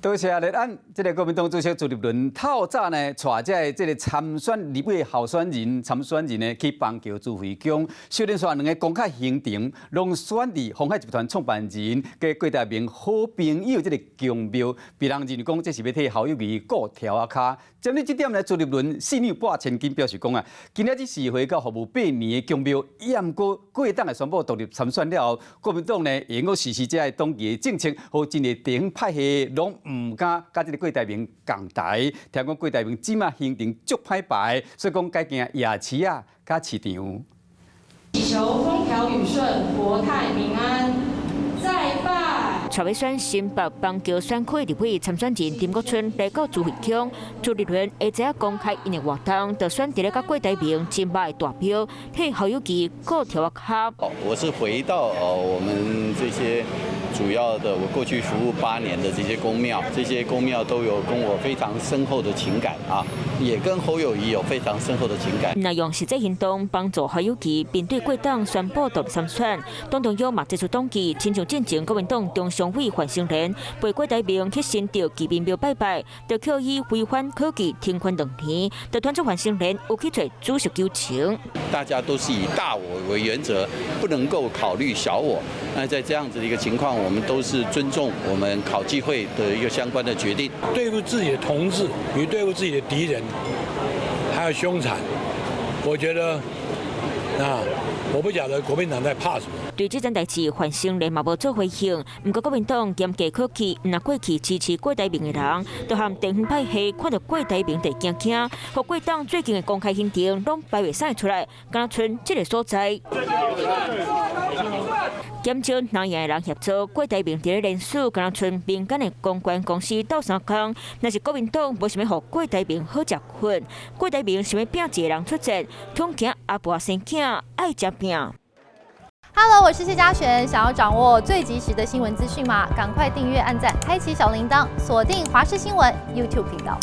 多謝立安，這个國民黨主席朱立倫透早呢，帶這个參選立委候選人參選人呢去板橋慈惠宮，小連續兩个公開行程，攏選佇鴻海集團創辦人佮郭台銘好朋友這个宮廟，被人認為講這是欲替侯友宜顧柱仔跤。針對這點呢，朱立倫四兩撥千斤表示講啊，今仔日是回到服務8年的宮廟，毋過郭董會宣布獨立參選了後，國民黨呢會用實施這个黨紀的政策，予真濟地方派系攏毋敢佮這个郭台銘仝台。聽講郭台銘這馬行程足歹排，所以講改行夜市仔佮市場。祈求風調雨順，國泰民安，再拜。帶欲選新北板橋選區立委參選人林國春來到慈惠宮，朱立倫下晝公開𪜶的活動，就選佇咧佮郭台銘真捌的大廟，替侯友宜顧柱仔跤。我是回到我們這些主要的，我過去服務8年的這些宮廟，這些宮廟都有跟我非常深厚的情感啊，也跟侯友宜有非常深厚的情感。若用實際行動幫助侯友宜面對郭董宣布獨立參選，黨中央嘛祭出黨紀，親像進前國民黨中常委范成廉陪郭台銘去新竹旗民廟拜拜，就予以違反考紀停權2年，就傳出范成廉有去揣主席求情。大家都是以大我為原則，不能夠考慮小我。那在這樣子的一個情況，我們都是尊重我們考紀會的一個相關的決定。對付自己的同志與對付自己的敵人，還要兇殘，我覺得啊，我不曉得國民黨在怕什麼。對這件代誌，范成廉嘛無做回應。毋過國民黨嚴格考紀，毋若過去支持郭台銘的人，都和地方派系看著郭台銘就驚驚，予郭董最近的公開行程攏排袂使出來，敢若賰這个所在。減少南營的人協助郭台銘佇咧連署，敢若賰民間的公關公司鬥相共。若是國民黨無想欲予郭台銘好食睏，郭台銘想欲摒一个人出戰，恐驚阿婆生囝愛食拼。 Hello，我是謝嘉璇。想要掌握最及時的新聞資訊嗎？趕快訂閱、按讚、開啟小鈴鐺，鎖定華視新聞 YouTube 頻道。